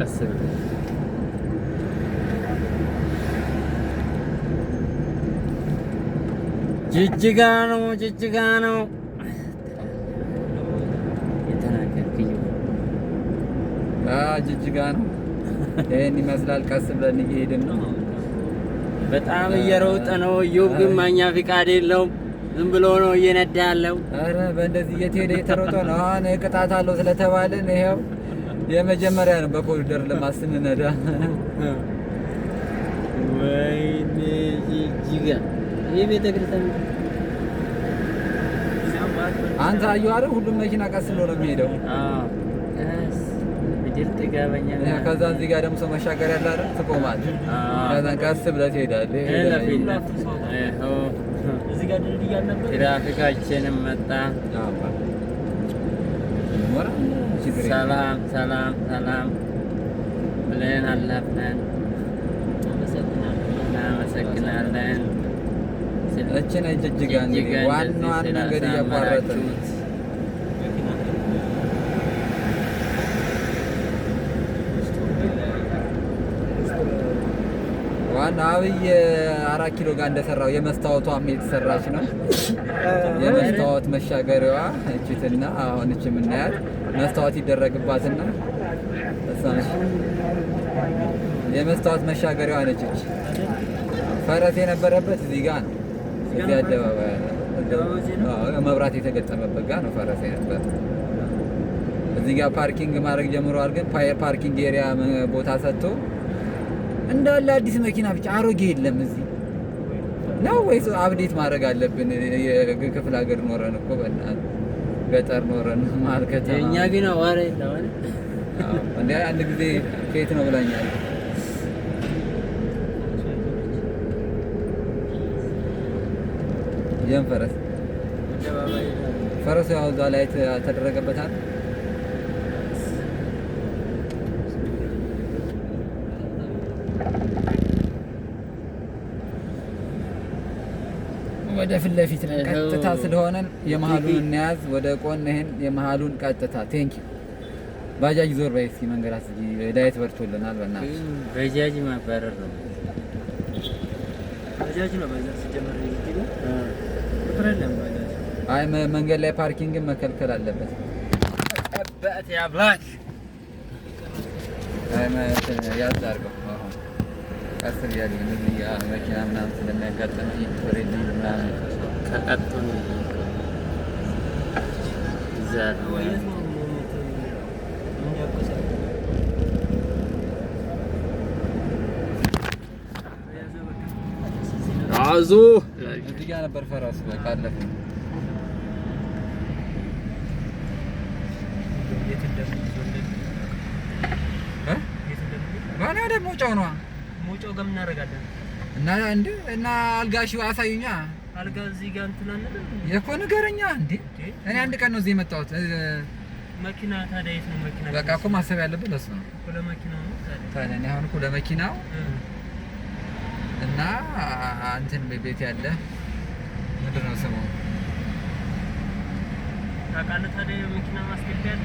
ቀስ ብለን። ጅጅጋ ነው፣ ጅጅጋ ነው የተናገርክ። ጅጅጋ ነው። ይሄን ይመስላል። ቀስ ብለን እየሄድን ነው። በጣም እየሮጠ ነው። እዮብ ግን ማኛ ፍቃድ የለውም። ዝም ብሎ ነው እየነዳ ያለው። አረ በእንደዚህ እየተሄደ እየተሮጠ ነው። አሁን ቅጣት አለው ስለተባልን ይኸው የመጀመሪያ ነው በኮሪደር ልማት ስንነዳ። ወይኔ ጅጅጋ! ይህ ቤተክርስቲያን አንተ አየሁ አይደል? ሁሉም መኪና ቀስ ብሎ ነው የሚሄደው። ቀስ ምድር ጥጋበኛ። ከዛ እዚህ ጋር ደግሞ ሰው መሻገር ያለ አይደል? ትቆማለህ። ከዛ ቀስ ብለህ ትሄዳለህ። ትራፊካችንም መጣ። ሰላም ሰላም ሰላም ብለን አለፍነን። እናመሰግናለን። እችን ጅጅጋ እንግዲህ ዋናዋን መንገድ እያቋረጥን ዋና አብይ 4 ኪሎ ጋር እንደሰራው የመስታወቷም የተሰራች ነው። የመስታወት መሻገሪያዋ እችትና አሁን እች የምናያት መስታወት ይደረግባትና እሷ ነች የመስታወት መሻገሪያዋ ነች። እች ፈረስ የነበረበት እዚህ ጋር ነው። እዚህ አደባባይ መብራት የተገጠመበት ጋር ነው ፈረስ የነበረ። እዚህ ጋር parking ማድረግ ጀምረዋል። ግን parking area ቦታ ሰጥቶ እንዳለ አዲስ መኪና ብቻ፣ አሮጌ የለም እዚህ ነው ወይስ update ማድረግ አለብን? የክፍለ ሀገር ኖረን እኮ በእናትህ ገጠር ኖረን መሀል ከተማ። እኛ ግን አዋራ የለም። እንደ አንድ ጊዜ ከየት ነው ብላኛል። የም ፈረስ ፈረሱ ያው እዛ ላይ ተደረገበታል። ወደ ፊት ለፊት ቀጥታ ስለሆነን የመሀሉን እንያዝ። ወደ ቆን ይሄን የመሀሉን ቀጥታ። Thank you። ባጃጅ ዞር በይ እስኪ፣ መንገድ አስጊ። Light በርቶልናል። በእናትህ ባጃጅ ማባረር ነው። ባጃጅ ነው። ባጃጅ ሲጀመር ቁጥር የለም ባጃጅ። አይ መንገድ ላይ parking ን መከልከል አለበት። አባት አምላክ። አይ ያዝ አድርገው። አሁን ቀስ እያልን እዚህ መኪና ምናምን ስለሚያጋጥም already ምናምን ተቀጡ እዛ ነው። አዙ እዚህ ጋር ነበር ፈረሱ። በቃ አለፈ። ማን ወደ መውጫው ነዋ። መውጫው ጋር ምን እናደርጋለን? እና እንዴ እና አልጋሽ አሳዩኛ። አልጋ እዚህ ጋር እንትን አንልም የኮ ንገረኛ እንዴ። እኔ አንድ ቀን ነው እዚህ የመጣሁት። መኪና ታዲያ የት ነው መኪና? በቃ እኮ ማሰብ ያለብን ለሱ ነው እኮ፣ ለመኪናው ነው ታዲያ። ታዲያ እኔ አሁን እኮ ለመኪናው እና እንትን ቤት ያለ ምንድን ነው ስሙ? ታውቃለህ ታዲያ የመኪና ማስገቢያ አለ?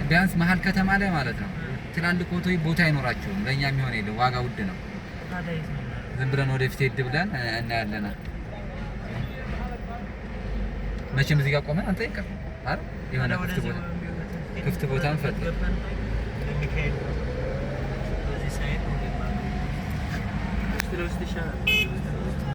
ቢያንስ መሀል ከተማ ላይ ማለት ነው። ትላልቅ ቦታ አይኖራቸውም። ለእኛ የሚሆን የለም። ዋጋ ውድ ነው። ታዲያ የት ነው? ዝም ብለን ወደፊት ሄድ ብለን እናያለን። መቼም እዚህ ጋር ቆመን አንጠይቅም አይደል? የሆነ ክፍት ቦታ ክፍት ቦታ እንፈልግ። ሚካኤል በዚህ side ውስጥ ለውስጥ ይሻላል።